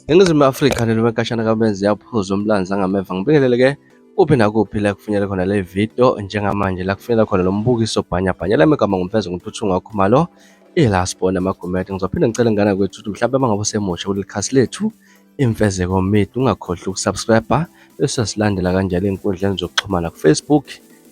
Ningizimu Afrika nelo wenkashana kabenzi yaphuza umlanzi angameva. Ngibingelele ke kuphi nakuphi la kufinyele khona le video njengamanje, la kufinyela khona lo mbukiso bhanyabhanya. Lami igama nguMfezo nguNtuthu Khumalo, ila sibona amagumede. Ngizophinde ngicele ngane kwethu ukuthi mhlawumbe uma ngabe usemusha kuleli khasi lethu Imfezeko Media, ungakhohlwa ukusubscribe bese silandela kanjalo ey'nkundleni zokuxhumana ku-Facebook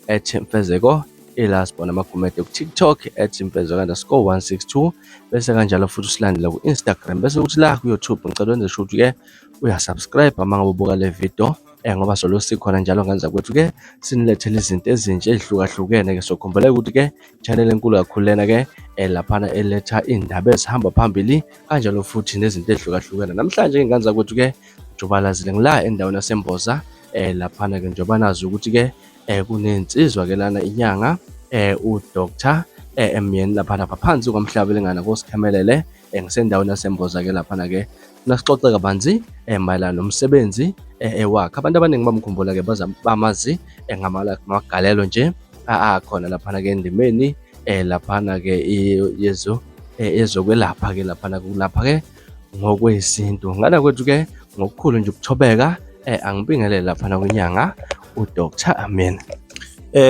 @mfezeko, ila sibona amagumede, ku-TikTok @mfezeko_162, bese kanjalo futhi usilandele ku-Instagram, bese kuthi la ku-YouTube ngicela wenze sure ukuthi-ke uyasubscribe uma ngabe ubuka le video, ngoba solo sikhona njalo ngenza kwethu-ke sinilethele izinto ezintsha ezihlukahlukene-ke. So khumbula ukuthi-ke channel enkulu kakhulu lena-ke, laphana eletha iy'ndaba ezihamba phambili kanjalo futhi nezinto ezihlukahlukene. Namhlanje ngingane zakwethu-ke njobalazile ngila endaweni yaseMboza, laphana-ke njengoba nazi ukuthi-ke kunensizwa ke lana, inyanga, uDr Myeni, laphana phansi kwamhlaba elingana kosikhemelele. Ngisendaweni yaseMboza ke laphana ke nasixoxe kabanzi mayelana nomsebenzi ewakhe. Abantu abaningi bamkhumbula ke, baza bamazi ngamagalelo nje akhona laphana ke endimeni, laphana ke yezo ezokwelapha ke laphana kulapha ke ngokwesintu. Ngana kwethu ke ngokukhulu nje ukuthobeka, angibingelele laphana kwinyanga uDr Amen.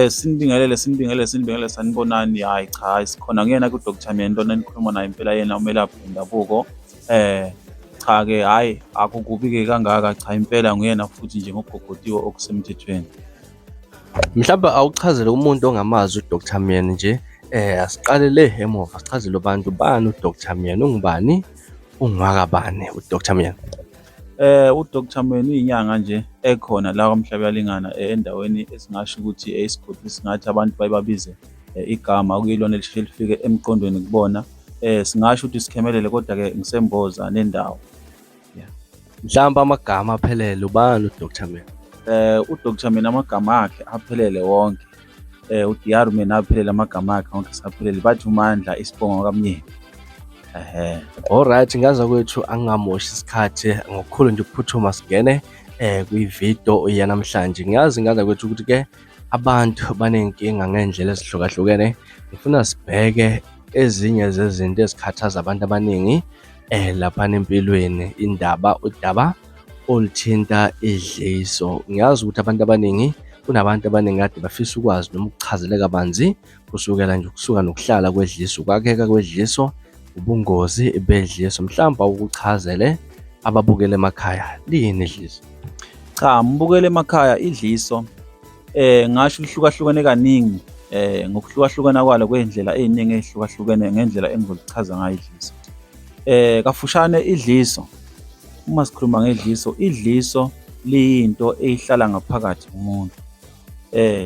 Sinibingelele, sinibingelele, sinibingelele, sanibonani. Hayi cha, sikhona kuyena ku Dr. Myeni lona enikhuluma naye, impela yena umelaphi wendabuko. Cha ke, hayi akukubi ke kangaka, cha impela nguyena futhi nje ngokugogodiwe okusemthethweni. Mhlawumbe awuchazele umuntu ongamazi uDr Myeni nje, asiqale le emuva, sichazele abantu bani uDr Myeni, ungubani, ungwakabani uDr Myeni? UDr Myeni uyinyanga nje ekhona la kwaMhlabuyalingana, endaweni esingasho ukuthi isigodi singathi abantu baye babize igama okuyilona elisheshe lifike emqondweni kubona. Singasho ukuthi sikhemelele, kodwa-ke ngisemboza nendawo. Yeah. Mhlawumbe amagama aphelele, ubani uDr Myeni? UDr Myeni amagama akhe aphelele wonke. UDr Myeni aphelele amagama akhe wonke saphelele, bathi uMandla isibongo kaMyeni. Ehhe. Alright, ngaza kwethu angingamoshi isikhathi, ngokukhulu nje ukuphuthuma singene kwividiyo yanamhlanje. Ngiyazi ngaza kwethu ukuthi ke abantu baney'nkinga ngey'ndlela ezihlukahlukene. Ngifuna sibheke ezinye zezinto ezikhathaza abantu abaningi laphana empilweni, indaba udaba oluthinta idliso. Ngiyazi ukuthi abantu abaningi, kunabantu abaningi kade bafisa ukwazi noma ukuchazele kabanzi kusukela nje ukusuka nokuhlala kwedliso, ukwakheka kwedliso, ubungozi bedliso. Mhlawumbe awukuchazele ababukele emakhaya, liyini idliso? Cha, mbukele emakhaya, idliso ngasho lihlukahlukene kaningi, ngokuhlukahlukana kwalo kwey'ndlela ey'ningi ey'hlukahlukene ngendlela engizolichaza ngayo idliso. Kafushane idliso, uma sikhuluma ngedliso, idliso liyinto eyihlala ngaphakathi kumuntu.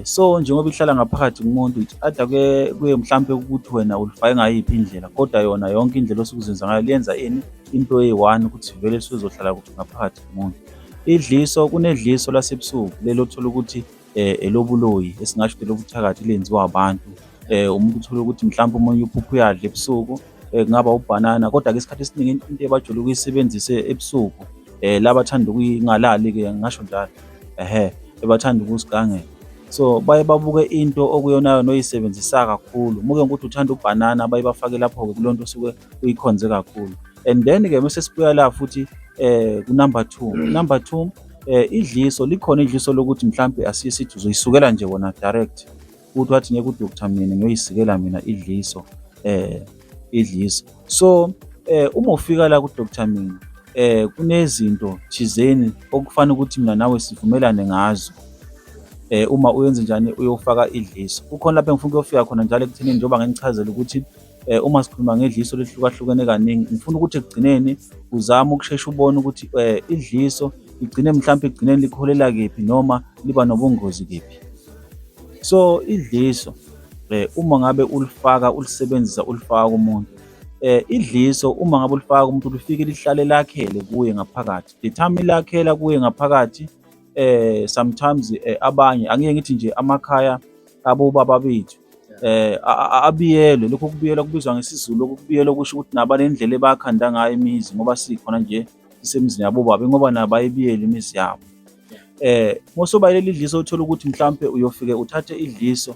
So njengoba ihlala ngaphakathi kumuntu, it's either kuye mhlampe ukuthi wena ulifake ngayiphi indlela, kodwa yona yonke indlela osuke uzenza ngayo liyenza ini into eyi-one ukuthi vele lisuke lizohlala ngaphakathi kumuntu. Idliso, kunedliso lasebusuku leli othola ukuthi elobuloyi, esingasho ukuthi elobuthakathi, lenziwa abantu. Umuntu uthole ukuthi mhlampe omunye uphupha uyadla ebusuku, kungaba ubhanana, kodwa-ke isikhathi esiningi into ebajwayele ukuyisebenzisa ebusuku, laba abathanda ukungalali-ke ngingasho njalo, ehhe, ebathanda ukusigangela. So baye babuke into okuyona yona oyisebenzisa kakhulu. Muke ngokuthi uthanda ubhanana, baye bafake lapho-ke kuleyo nto osuke uyikhonze kakhulu. And then-ke mese sibuya la futhi ku-number two. Number two, idliso likhona, idliso lokuthi mhlampe asiye sithi uzoyisukela nje wona direct, ukuthi wathi ngeke uDr Myeni ngiyoyisikela mina idliso, idliso. So uma ufika la ku-Dr Myeni, kunezinto thizeni okufanele ukuthi mina nawe sivumelane ngazo, uma uyenze njani uyofaka idliso. Kukhona lapho engifuna ukuyofika khona njalo ekuthenini, njengoba nginichazela ukuthi uma sikhuluma ngedliso lihlukahlukene kaningi, ngifuna ukuthi ekugcineni uzame ukusheshe ubone ukuthi idliso igcine mhlampe ekugcineni likholela kephi noma liba nobungozi kephi. So idliso, uma ngabe ulifaka, ulisebenzisa, ulifaka kumuntu, idliso uma ngabe ulifaka kumuntu lifike lihlale lakhele kuye ngaphakathi. The time lakhela kuye ngaphakathi, sometimes abanye angike ngithi nje amakhaya abobaba bethu abiyelwe. Lokho kubiyelwa kubizwa ngesiZulu, lokho kubiyelwa kusho ukuthi nabo banendlela ebakhanda ngayo imizi, ngoba sikhona nje sisemizini yabobaba, ngoba nabo bayibiyele imizi yabo. Mosobayileli idliso, uthola ukuthi mhlampe uyofike uthathe idliso,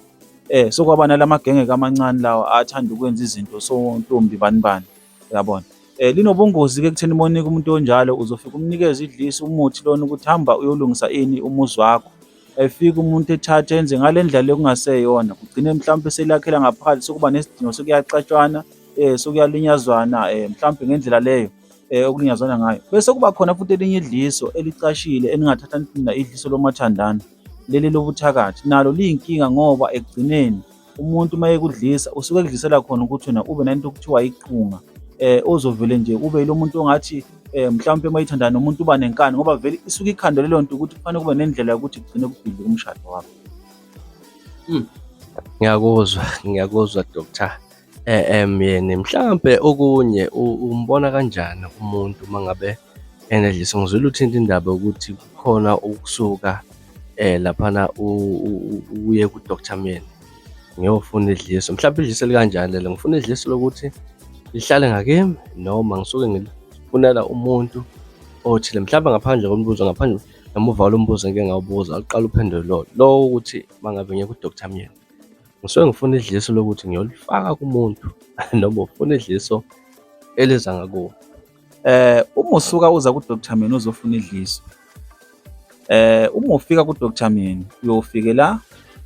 sokwaba nalamagenge amancane lawa athanda ukwenza izinto, sontombi bani bani, uyabona. Linobungozi-ke ekutheni uma unika umuntu onjalo uzofika umnikeze idliso umuthi lona ukuthi hamba uyolungisa ini umuzi wakho. Efike umuntu ethathe enze ngale ndlela le okungaseyona, kugcine mhlawumpe selakhela ngaphakathi sekuba nesidingo sekuyaxatshwana sekuyalinyazwana mhlawumpe ngendlela leyo okulinyazwana ngayo. Bese kuba khona futhi elinye idliso elicashile eningathatha nithi nina idliso lomathandana, leli lobuthakathi. Nalo liyinkinga ngoba ekugcineni umuntu uma ekudlisa usuke ekudlisela khona ukuthi wena ube nento okuthiwa iqunga ozovele nje ube yilo muntu ongathi mhlawumpe uma ethandana nomuntu uba nenkani ngoba vele isuke ikhanda lelo nto ukuthi kufanele kube nendlela yokuthi kugcine kubhidlike umshado wakho. Ngiyakuzwa, ngiyakuzwa Doctor Myeni. Mhlampe okunye umbona kanjani umuntu uma ngabe enedliso? Ngizwile uthinta indaba yokuthi kukhona ukusuka laphana uye ku-Doctor Myeni ngiyofuna idliso. Mhlampe idliso elikanjani lelo? Ngifuna idliso lokuthi lihlale ngakimi noma ngisuke ngilifunela umuntu othile. Mhlampe ngaphandle kombuzo, ngaphandle ngemuva kwalo mbuzo engike ngawubuza, awuqale uphendule lo, lo wokuthi uma ngabe ngiye ku-Doctor Myeni ngisuke ngifuna idliso lokuthi ngiyolifaka kumuntu noma ufuna idliso eliza ngakuwe. Uma usuka uza ku-Doctor Myeni uzofuna idliso, uma ufika ku-Doctor Myeni uyofike la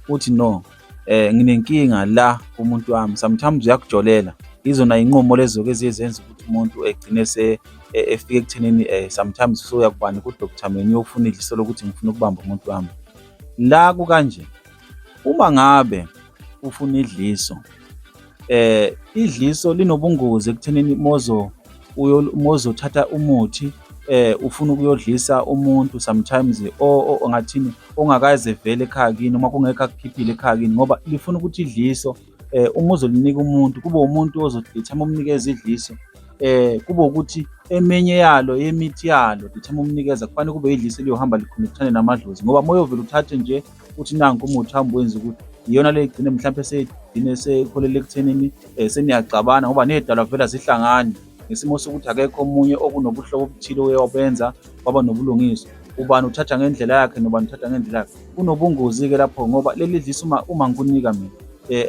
uthi no, nginenkinga la kumuntu wami, sometimes uyakujolela. Yizona y'nqumo lezo-ke eziye zenze ukuthi umuntu egcine efika ekuthenini sometimes usuya kubani ku-Doctor Myeni uyofuna idliso lokuthi ngifuna ukubamba umuntu wami. La kukanje, uma ngabe ufuna idliso, idliso linobungozi ekuthenini mozothatha umuthi ufuna ukuyodlisa umuntu sometimes ongathini ongakaze vele ekhaya kini noma kungekho akukhiphile ekhaya kini ngoba lifuna ukuthi idliso uma uzolinika umuntu kube umuntu ozothi the time umnikeza idliso kube ukuthi eminye yalo yemithi yalo the time umnikeza kufanele kube idliso eliyohamba likhonekthane namadlozi ngoba uma uyovele uthathe nje uthi nanku umuthi hamba wenze ukuthi iyona le igcine mhlawumpe seyigcine seyikholela ekuthenini seniyaxabana ngoba ney'dalwa vele azihlangani ngesimo sokuthi akekho omunye okunobuhlobo obuthile oye wabenza waba nobulungiswa. Ubani uthatha ngendlela yakhe nobani uthatha ngendlela yakhe. Kunobungozi-ke lapho ngoba leli dliso uma ngikunika mina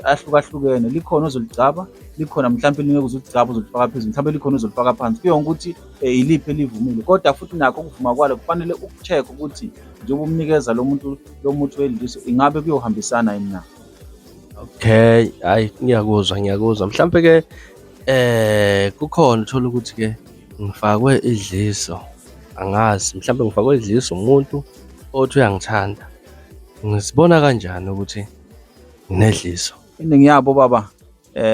ahlukahlukene, likhona ozoligcaba, likhona mhlampe elingeke uze uligcabe uzolifaka phezulu, mhlampe likhona ozolifaka phansi. Kuya ngokuthi iliphi elivumile, kodwa futhi nakho ukuvuma kwalo kufanele uku-check-e ukuthi njengoba umnikeza lo muntu lo muthi wedliso ingabe kuyohambisana yini na. Okay, hhayi ngiyakuzwa ngiyakuzwa. Mhlampe-ke kukhona uthola ukuthi-ke ngifakwe idliso, angazi mhlampe ngifakwe idliso umuntu othi uyangithanda. Ngizibona kanjani ukuthi nginedliso? Iningi yabo baba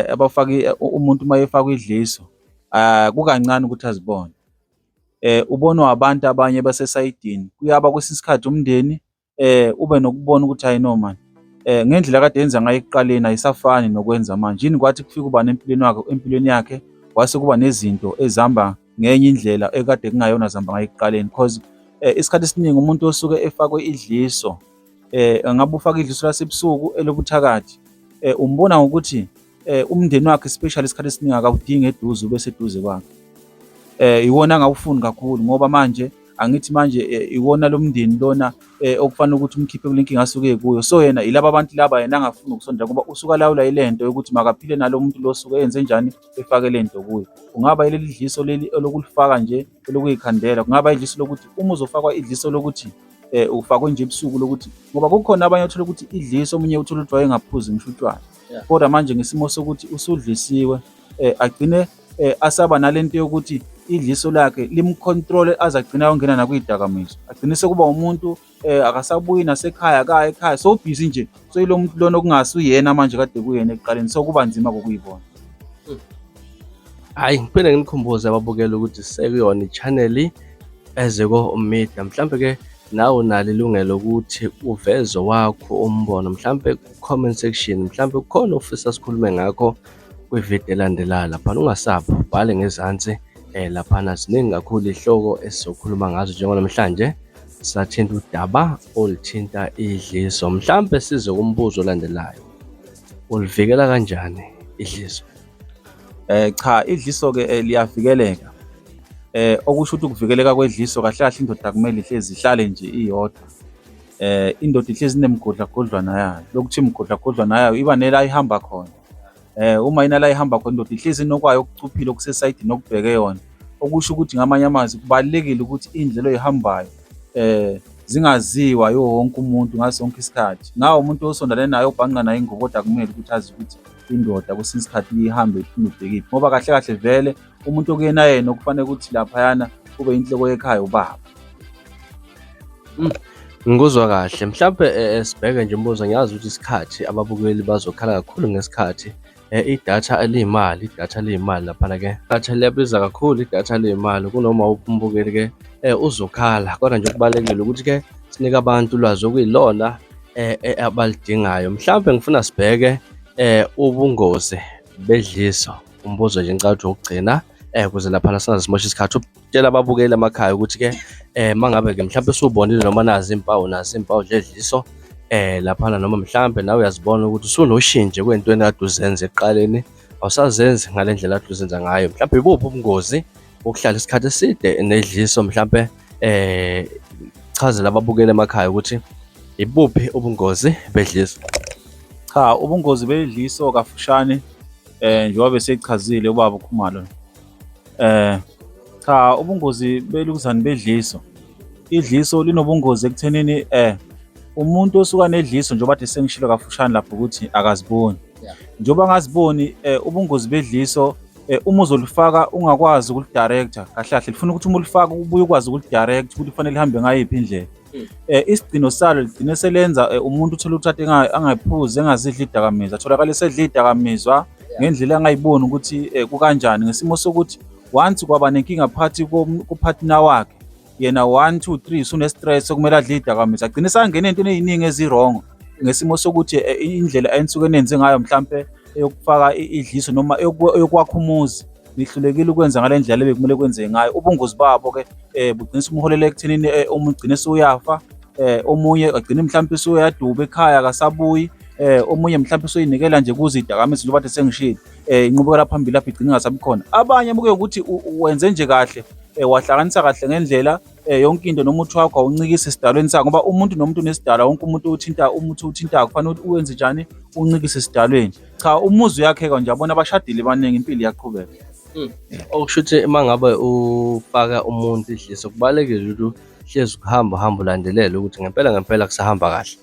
abafake umuntu uma efakwa idliso kukancane ukuthi azibone. Ubonwa abantu abanye basesayidini, kuyaba kwesinye isikhathi umndeni ube nokubona ukuthi hhayi no man ngendlela kade yenza ngayo ekuqaleni ayisafani nokwenza manje. Yini kwathi kufika ubani empilweni wakhe, empilweni yakhe kwase kuba nezinto ezihamba ngenye indlela ekade kungayona zihamba ngayo ekuqaleni cause isikhathi esiningi umuntu osuke efakwe idliso angabe ufake idliso lasebusuku elobuthakathi umbona ngokuthi umndeni wakhe especially isikhathi esiningi akawudingi eduze ube seduze kwakhe. Iwona angawufuni kakhulu ngoba manje angithi manje iwona lo mndeni lona okufanele ukuthi umkhiphe kule nkinga asuke ekuyo. So yena yilaba abantu laba yena angafuni ukusondela ngoba usuke alawula ile nto yokuthi makaphile nalo muntu lo osuke enze njani efake le nto kuye. Kungaba yileli dliso leli elokulifaka nje elokuyikhandela, kungaba idliso lokuthi uma uzofakwa idliso lokuthi ufakwe nje ebusuku lokuthi ngoba kukhona abanye othola ukuthi idliso omunye uthole ukuthi wayengaphuzi ngisho utshwala. Kodwa manje ngesimo sokuthi usudlisiwe agcine asaba nalento yokuthi idliso lakhe limcontrole aze agcine ayongena nakwidakamizwa, agcine sekuba umuntu akasabuyi nasekhaya akayi ekhaya sewubhizi nje soyilo muntu lona okungasuyena manje kade kuyena ekuqaleni, so kuba nzima kokuyibona. Hhayi, ngiphinde nginikhumbuze ababukeli ukuthi sekuyona i-channel Ezeko Media. Mhlampe-ke nawe unalo ilungelo ukuthi uveze owakho umbono, mhlampe ku-comment section, mhlampe kukhona ofisa sikhulume ngakho kwividiyo elandelayo laphana. Ungasabi, ubhale ngezansi laphana. Ziningi kakhulu iy'hloko esizokhuluma ngazo njengoba namhlanje sathinta udaba oluthinta idliso. Mhlampe size kumbuzo olandelayo, ulivikela kanjani idliso? Cha, idliso-ke liyavikeleka. Okusho ukuthi ukuvikeleka kwedliso kahle kahle indoda akumele ihlezi ihlale nje iyodwa. Indoda ihlezi inemigodlagodlwana yayo, lokuthiwa imigodlagodlwana yayo iba nela ihamba khona. Uma inala ihamba khona indoda ihlezi inokwayo okucuphile okusesayidini okubheke yona. Okusho ukuthi ngamanye amazwi kubalulekile ukuthi iy'ndlela oy'hambayo zingaziwa yiwo wonke umuntu ngaso sonke isikhathi. Ngawe umuntu osondelene naye obhanqa naye ingubo kodwa akumele ukuthi azi ukuthi indoda kwesinye isikhathi ihambe iphume ibhekephi ngoba kahle kahle vele umuntu okuyena yena okufanele ukuthi laphayana kube inhloko yekhaya ubaba. Ngikuzwa kahle. Mhlampe sibheke nje umbuzo, ngiyazi ukuthi isikhathi ababukeli bazokhala kakhulu ngesikhathi. Idatha liyimali, idatha liyimali laphana-ke. Idatha liyabiza kakhulu, idatha liyimali kunoma uphi umbukeli-ke uzokhala. Kodwa nje okubalulekile ukuthi-ke sinike abantu ulwazi okuyilona abaludingayo. Mhlampe ngifuna sibheke ubungozi bedliso. Umbuzo nje ngicela ukuthi owokugcina ukuze laphana singaze simoshe isikhathi. Tshela ababukeli emakhaya ukuthi-ke mangabe-ke mhlampe usubonile noma nazi iy'mpawu nazi iy'mpawu zedliso laphana noma mhlampe nawe uyazibona ukuthi usunoshintsho kwey'ntweni kade uzenza ekuqaleni awusazenzi ngale ndlela kade uzenza ngayo. Mhlampe ibuphi ubungozi bokuhlala isikhathi eside nedliso mhlampe chazela ababukeli emakhaya ukuthi ibuphi ubungozi bedliso? Cha, ubungozi bedliso kafushane njengoba besechazile ubaba uKhumalo. Cha, ubungozi belukuzane bedliso, idliso linobungozi ekuthenini umuntu osuka nedliso njengoba kade sengishilo kafushane lapho ukuthi akaziboni. Njengoba angaziboni ubungozi bedliso uma uzolifaka ungakwazi ukuli-director kahle kahle lifuna ukuthi uma ulifaka ubuye ukwazi ukuli-direct ukuthi kufanele lihambe ngayiphi indlela. Isigcino salo ligcine selenza umuntu uthole ukuthi ade angayiphuzi engazidli iy'dakamizwa, atholakale esedla iy'dakamizwa ngendlela angayiboni ukuthi kukanjani ngesimo sokuthi once kwaba nenkinga phakathi kuphathina wakhe yena one two three usune-stress okumele adle iy'dakamizwa agcine esangena ey'ntweni ey'ningi ezi-wrong ngesimo sokuthi indlela enisuke nenze ngayo mhlampe eyokufaka idliso noma eyokwakha umuzi nihlulekile ukwenza ngale ndlela ebekumele kwenzeke ngayo. Ubungozi babo-ke bugcina sibumholela ekuthenini omunye ugcine sewuyafa, omunye agcine mhlampe usuyaduba ekhaya akasabuyi, omunye mhlampe usuyinikela nje kuzo iy'dakamizwa njengoba kade sengishilo, inqubekela phambili lapho igcine ingasabi khona. Abanye buke ukuthi wenze nje kahle, wahlanganisa kahle ngendlela yonke into nomuthi wakho awuncikisi esidalweni sakho ngoba umuntu nomuntu unesidalwa, wonke umuntu uthinta umuthi uwuthintayo kufanele ukuthi uwenze njani, uncikise esidalweni. Cha, umuzi uyakheka nje yabona abashadile baningi impilo iyaqhubeka. Okusho ukuthi uma ngabe ufaka umuntu idliso kubalulekile ukuthi uhlezi uhamba uhamba ulandelele ukuthi ngempela ngempela kusahamba kahle.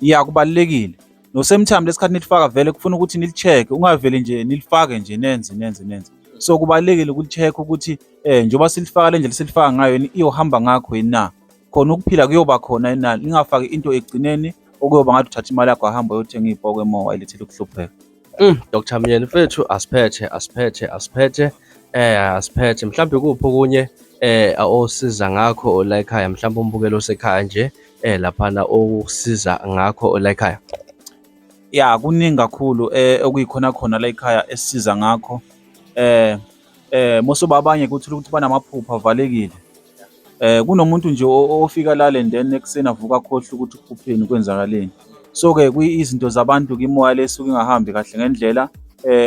Ya, kubalulekile. No same time lesikhathi nilifaka vele kufuna ukuthi nili-check-e, ungaveli nje nilifake nje nenze nenze nenze. So kubalulekile ukuli-check-a ukuthi njengoba silifaka le ndlela esilifaka ngayo iyohamba ngakho yini na? Khona ukuphila kuyoba khona yini na? Ningafaki into ekugcineni okuyoba ngathi uthatha imali yakho wahamba uyothenga iy'poko emowa wayilethela ukuhlupheka. Dr Myeni mfethu asiphethe asiphethe asiphethe asiphethe mhlawumbe kuphi okunye osiza ngakho la ekhaya mhlawumbe umbukelo osekhaya nje laphana okusiza ngakho la ekhaya. Ya, kuningi kakhulu okuyikhona khona la ekhaya esisiza ngakho. Musuba abanye kuthola ukuthi banamaphupho avalekile. Kunomuntu nje ofika alale and then ekuseni avuke akhohlwe ukuthi uphupheni kwenzakaleni. So-ke izinto zabantu-ke imoya le esuke ingahambi kahle ngendlela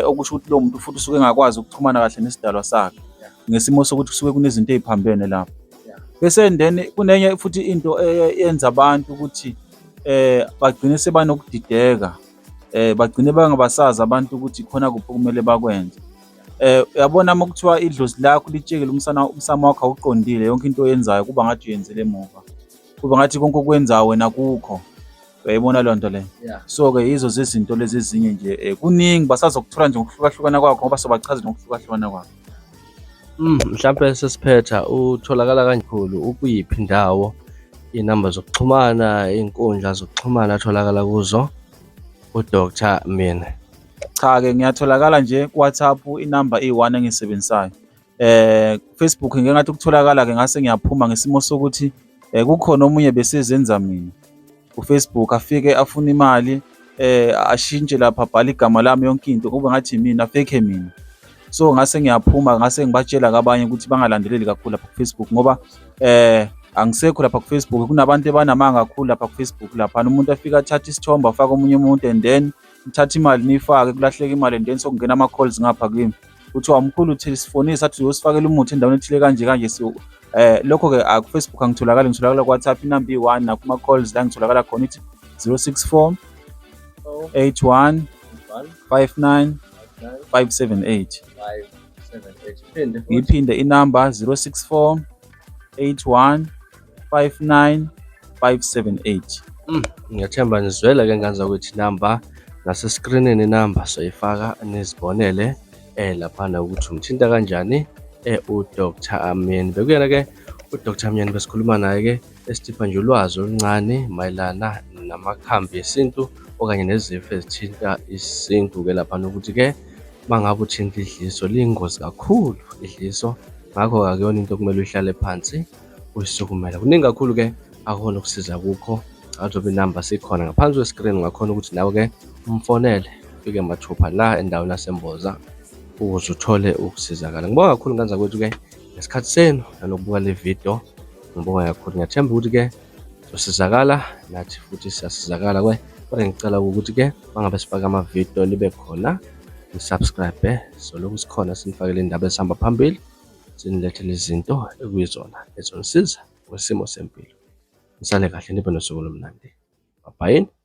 okusho ukuthi lowo muntu futhi usuke engakwazi ukuxhumana kahle nesidalwa sakhe ngesimo sokuthi kusuke kunezinto ey'phambene lapho. Bese and then kunenye futhi into eyenza abantu ukuthi bagcine sebanokudideka, bagcine bangabasazi abantu ukuthi khona kuphi okumele bakwenze. Uyabona uma kuthiwa idlozi lakho litshekile umsana umsamo wakho awuqondile yonke into oyenzayo kuba ngathi uyenzela emuva. Kuba ngathi konke okwenzayo wena kukho. Uyayibona leyo nto leyo? So-ke yizo zezinto lezi ezinye nje kuningi basazokuthola nje ngokuhlukahlukana kwakho ngoba sobachazela ngokuhlukahlukana kwakho. Mhlampe sesiphetha utholakala kanjkhulu ukuyiphi indawo, iy'namba zokuxhumana, iy'nkundla zokuxhumana atholakala kuzo uDr Myeni? Cha-ke ngiyatholakala nje ku-WhatsApp inamba iyi-one engiyisebenzisayo. Facebook ngike ngathi ukutholakala-ke ngase ngiyaphuma ngesimo sokuthi kukhona omunye besezenza mina ku-Facebook afike afune imali ashintshe lapha abhale igama lami yonke into kube ngathi imina a-fake mina. So ngase ngiyaphuma ngase ngibatshela-ke abanye ukuthi bangalandeleli kakhulu lapha ku-Facebook ngoba angisekho lapha ku-Facebook kunabantu abanamanga kakhulu lapha ku-Facebook laphana umuntu afike athathe isithombe afake omunye umuntu and then nithathe imali niyifake kulahleke imali and then sokungena ama-calls ngapha kimi kuthiwa mkhulu uthi sifonile sathi uyosifakela umuthi endaweni ethile kanje kanje so lokho-ke ku-Facebook angitholakali ngitholakala ku-WhatsApp inamba iyi-one nakuma-calls la ngitholakala khona ithi 064 81 59 578. 78. Phinde futhi. Ngiyiphinde inamba 064 81 59 578. Ngiyathemba nizwele ke ngane zakwethu inamba naseskrinini inamba soyifaka nizibonele laphana ukuthi umthinta kanjani uDr Myeni. Bekuyena ke uDr Myeni besikhuluma naye ke esithipha nje ulwazi oluncane mayelana namakhambi esintu okanye nezifo ezithinta isintu ke laphana ukuthi ke mangabe uthinta idliso liyingozi kakhulu idliso, ngakho akuyona into okumele uyihlale phansi uyisukumele. Kuningi kakhulu ke akhona ukusiza kukho. Azobe inamba sikhona ngaphansi kwe-screen, ungakhona ukuthi nawe ke umfonele ufike mathupha la endaweni yaseMboza ukuze uthole ukusizakala. Ngibonga kakhulu ngane zakwethu ke ngesikhathi senu nanokubuka le video. Ngibonga kakhulu, ngiyathemba ukuthi ke sosizakala nathi futhi siyasizakala kwe. Kodwa ngicela ukuthi ke mangabe sifaka amavidiyo nibe khona ni-subscribe, solokhu sikhona sinifakele indaba ezihamba phambili, sinilethele izinto ekuyizona ezonisiza kwesimo sempilo. Nisale kahle nibe nosuku olumnandi. Bye-bye.